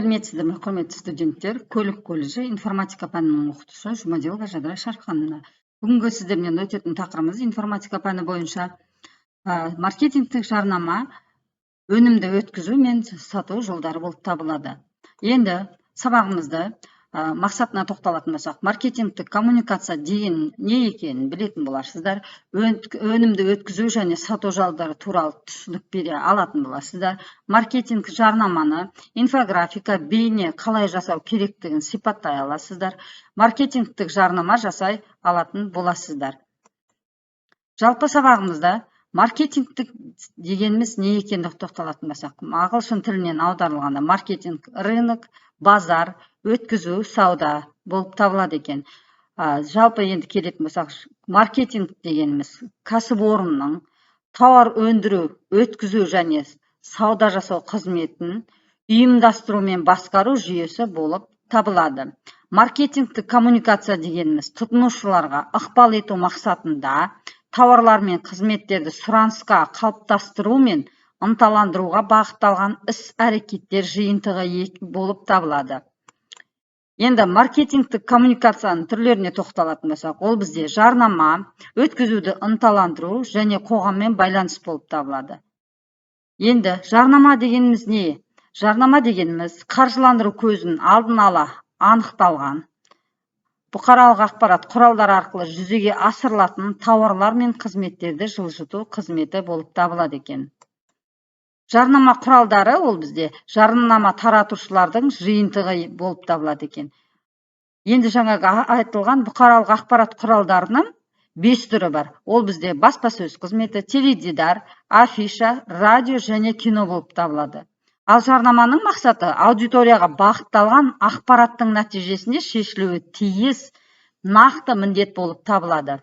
Сәлеметсіздер ме, құрметті студенттер! Көлік колледжі информатика пәнінің оқытушысы Жұмадилова Жадыра Шархановна. Бүгінгі сіздермен өтетін тақырыбымыз информатика пәні бойынша маркетингтік жарнама, өнімді өткізу мен сату жолдары болып табылады. Енді сабағымызды мақсатына тоқталатын болсақ, маркетингтік коммуникация деген не екенін білетін боларсыздар, өнімді өткізу және сату жолдары туралы түсінік бере алатын боласыздар, маркетинг жарнаманы, инфографика, бейне қалай жасау керектігін сипаттай аласыздар, маркетингтік жарнама жасай алатын боласыздар. Жалпы сабағымызда маркетингтік дегеніміз не екендігіне тоқталатын болсақ, ағылшын тілінен аударылғанда маркетинг — рынок, базар, өткізу, сауда болып табылады екен. Жалпы енді келетін болсақ, маркетинг дегеніміз кәсіпорынның тауар өндіру, өткізу және сауда жасау қызметін ұйымдастыру мен басқару жүйесі болып табылады. Маркетингтік коммуникация дегеніміз тұтынушыларға ықпал ету мақсатында тауарлар мен қызметтерді сұранысқа қалыптастыру мен ынталандыруға бағытталған іс-әрекеттер жиынтығы болып табылады. Енді маркетингтік коммуникацияның түрлеріне тоқталатын болсақ, ол бізде жарнама, өткізуді ынталандыру және қоғаммен байланыс болып табылады. Енді жарнама дегеніміз не? Жарнама дегеніміз қаржыландыру көзін алдын ала анықталған бұқаралық ақпарат құралдары арқылы жүзеге асырылатын тауарлар мен қызметтерді жылжыту қызметі болып табылады екен. Жарнама құралдары ол бізде жарнама таратушылардың жиынтығы болып табылады екен. Енді жаңағы айтылған бұқаралық ақпарат құралдарының 5 түрі бар. Ол бізде баспасөз қызметі, теледидар, афиша, радио және кино болып табылады. Ал жарнаманың мақсаты аудиторияға бағытталған ақпараттың нәтижесінде шешілуі тиіс нақты міндет болып табылады.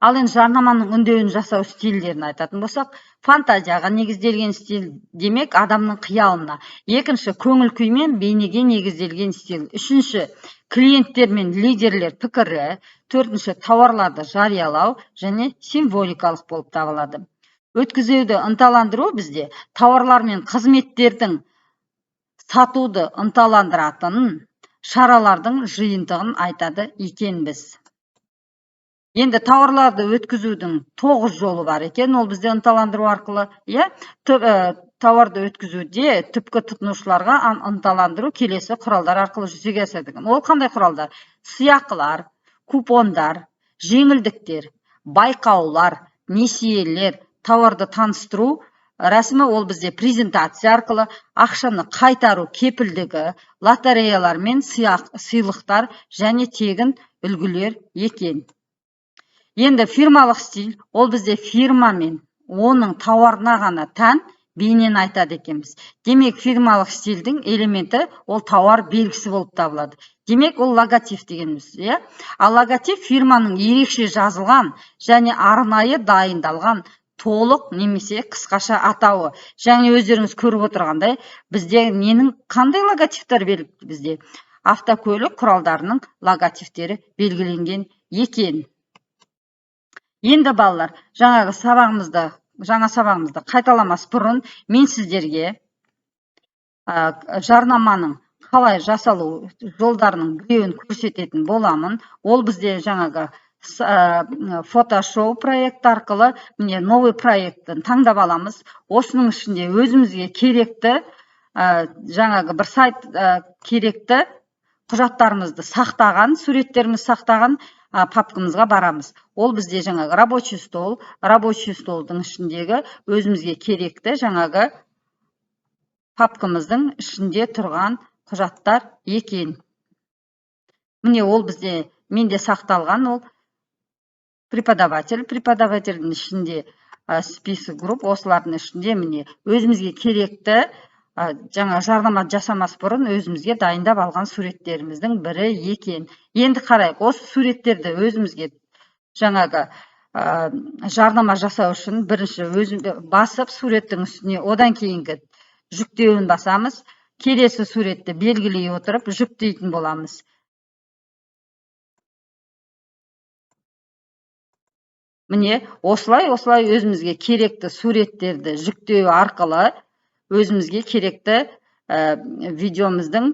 Ал енді жарнаманың үндеуін жасау стильдерін айтатын болсақ, фантазияға негізделген стиль, демек адамның қиялына. Екінші, көңіл күй мен бейнеге негізделген стиль. Үшінші, клиенттер мен лидерлер пікірі. Төртінші, тауарларды жариялау және символикалық болып табылады. Өткізуді ынталандыру бізде тауарлар мен қызметтердің сатуды ынталандыратын шаралардың жиынтығын айтады екенбіз. Енді тауарларды өткізудің 9 жолы бар екен, ол бізде ынталандыру арқылы, иә, тауарды өткізуде түпкі тұтынушыларға ынталандыру келесі құралдар арқылы жүзеге асады екен. Ол қандай құралдар? Сыйақылар, купондар, жеңілдіктер, байқаулар, несиелер, тауарды таныстыру рәсімі, ол бізде презентация арқылы, ақшаны қайтару кепілдігі, лотереялар мен сыйлықтар және тегін үлгілер екен. Енді фирмалық стиль, ол бізде фирма мен оның тауарына ғана тән бейнені айтады екенбіз. Демек, фирмалық стильдің элементі ол тауар белгісі болып табылады. Демек, ол логотип дегеніміз, иә? Ал логотип фирманың ерекше жазылған және арнайы дайындалған толық немесе қысқаша атауы. Және өздеріңіз көріп отырғандай, бізде ненің қандай логотиптер белгілі? Бізде автокөлік құралдарының логотиптері белгіленген екен. Енді балалар, жаңағы сабағымызды, жаңа сабағымызды қайталамас бұрын мен сіздерге жарнаманың қалай жасалу жолдарының біреуін көрсететін боламын. Ол бізде жаңағы фотошоу проект арқылы, міне, новый проектін таңдап аламыз. Осының ішінде өзімізге керекті жаңағы бір сайт, керекті құжаттарымызды сақтаған, суреттерімізді сақтаған папкамызға барамыз. Ол бізде жаңағы рабочий стол, рабочий столдың ішіндегі өзімізге керекті жаңағы папкамыздың ішінде тұрған құжаттар екен. Міне, ол бізде менде сақталған, ол преподаватель, преподавательдің ішінде список групп, осылардың ішінде, міне, өзімізге керекті жаңа жарнама жасамас бұрын өзімізге дайындап алған суреттеріміздің бірі екен. Енді қарайық, осы суреттерді өзімізге жаңағы жарнама жасау үшін бірінші өзім басып суреттің үстіне, одан кейінгі жүктеуін басамыз. Келесі суретті белгілей отырып жүктейтін боламыз. Міне, осылай өзімізге керекті суреттерді жүктеу арқылы өзімізге керекті Видеомыздың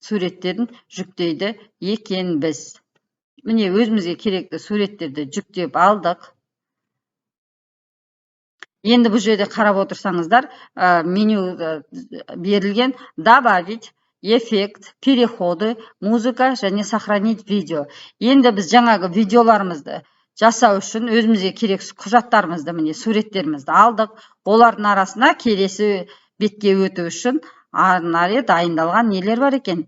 суреттерін жүктейді екенбіз. Міне, өзімізге керекті суреттерді жүктеп алдық. Енді бұл жерде қарап отырсаңыздар, меню берілген: добавить эффект, переходы, музыка және сохранить видео. Енді біз жаңағы видеоларымызды жасау үшін өзімізге керек құжаттарымызды, міне, суреттерімізді алдық. Олардың арасына келесі бетке өту үшін арнайы дайындалған нелер бар екен?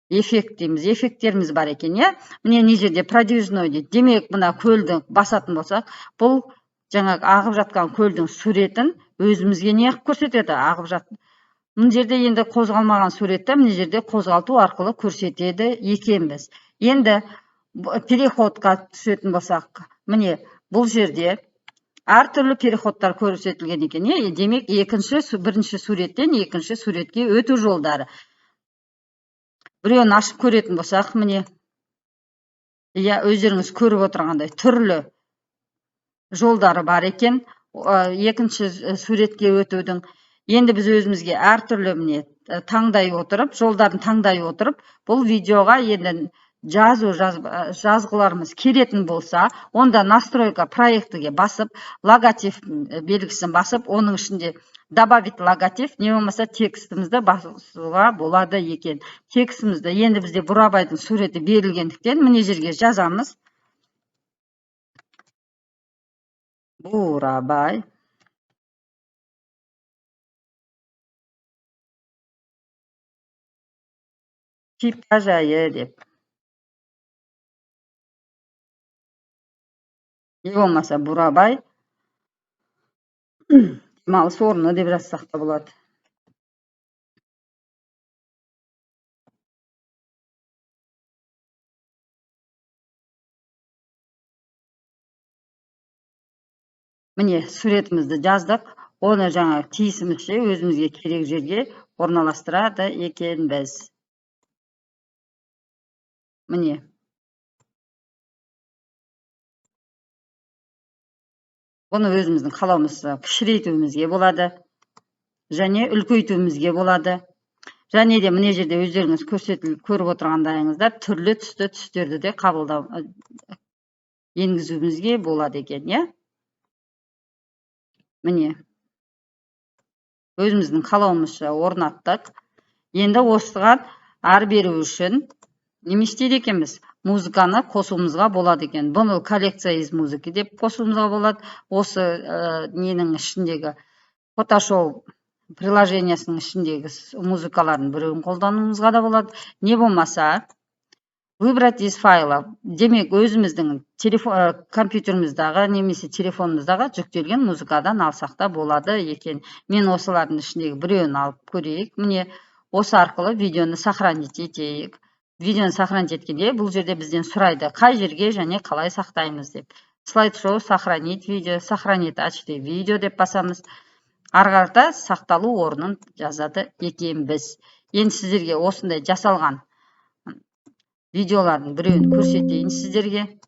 Эффект дейміз, эффекттеріміз бар екен, иә. Міне, мына жерде продвижной дейді. Демек, мына көлді басатын болсақ, бұл жаңағы ағып жатқан көлдің суретін өзімізге не қылып көрсетеді? Ағып жат мына жерде. Енді қозғалмаған суретті мына жерде қозғалту арқылы көрсетеді екенбіз. Енді переходқа түсетін болсақ, міне, бұл жерде әртүрлі переходтар көрсетілген екен, иә. Демек, екінші, бірінші суреттен екінші суретке өту жолдары. Біреуін ашып көретін болсақ, міне, иә, өздеріңіз көріп отырғандай, түрлі жолдары бар екен екінші суретке өтудің. Енді біз өзімізге әртүрлі, міне, таңдай отырып, жолдарын таңдай отырып, бұл видеоға енді жазу жазғыларымыз келетін болса, онда настройка проектіге басып, логотип белгісін басып, оның ішінде добавить логотип не болмаса текстімізді басуға болады екен. Текстімізді енді бізде Бурабайдың суреті берілгендіктен, мына жерге жазамыз: Бурабай шипажайы деп, не болмаса Бурабай демалыс орны деп жазсақ та болады. Міне, суретімізді жаздық. Оны жаңа тиісімізше өзімізге керек жерге орналастырады екенбіз. Міне, бұны өзіміздің қалауымызша кішірейтуімізге болады және үлкейтуімізге болады. Және де мына жерде өздеріңіз көріп отырғандайыңыздар, түрлі түсті түстерді де қабылдау, енгізуімізге болады екен, иә. Міне, өзіміздің қалауымызша орнаттық. Енді осыған ар беру үшін неме істейді екенбіз? Музыканы қосуымызға болады екен. Бұны коллекция из музыки деп қосуымызға болады. Осы ненің ішіндегі, Photoshop приложениясының ішіндегі музыкалардың біреуін қолдануымызға да болады. Не болмаса выбрать из файла, демек, өзіміздің телефон, компьютеріміздағы немесе телефонымыздағы жүктелген музыкадан алсақ та болады екен. Мен осылардың ішіндегі біреуін алып көрейік. Міне, осы арқылы видеоны сохранить етейік. Видеоны сохранить еткенде, бұл жерде бізден сұрайды, қай жерге және қалай сақтаймыз деп. Слайд шоу, сохранить видео, сохранить HD видео деп басамыз. Ары қарата сақталу орнын жазады екенбіз. Енді сіздерге осындай жасалған видеолардың біреуін көрсетейін сіздерге.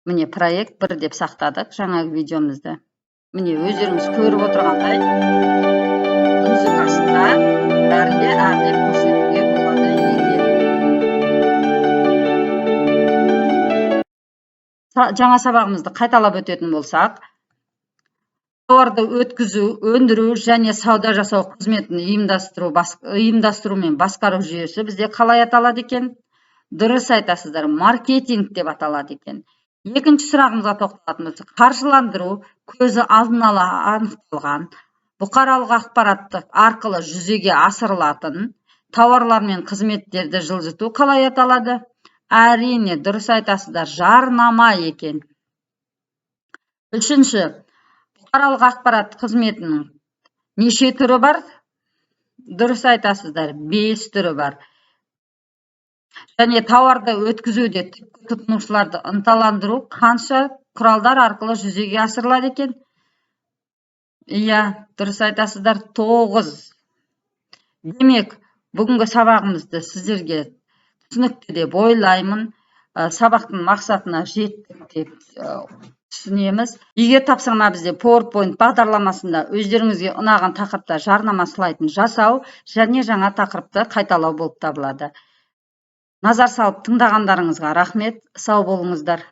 Міне, проект 1 деп сақтадық жаңағы видеомызды. Міне, өздеріңіз көріп отырғандай, музыкасында бәрінде әрлеп көрсетуге болады екен. Жаңа сабағымызды қайталап өтетін болсақ, тауарды өткізу, өндіру және сауда жасау қызметін ұйымдастыру мен басқару жүйесі бізде қалай аталады екен? Дұрыс айтасыздар, маркетинг деп аталады екен. Екінші сұрағымызға тоқталатын болсақ, қаржыландыру көзі алдын ала анықталған бұқаралық ақпараттық арқылы жүзеге асырылатын тауарлар мен қызметтерді жылжыту қалай аталады? Әрине, дұрыс айтасыздар, жарнама екен. Үшінші, бұқаралық ақпарат қызметінің неше түрі бар? Дұрыс айтасыздар, 5 түрі бар. Және тауарды өткізуде түпкі тұтынушыларды ынталандыру қанша құралдар арқылы жүзеге асырылады екен? Иә, дұрыс айтасыздар, 9. Демек, бүгінгі сабағымызды сіздерге түсінікті деп ойлаймын. Сабақтың мақсатына жеттік деп Түсінеміз. Егер тапсырма бізде PowerPoint бағдарламасында өздеріңізге ұнаған тақырыпта жарнама слайдын жасау және жаңа тақырыпты қайталау болып табылады. Назар салып тыңдағандарыңызға рахмет, сау болыңыздар.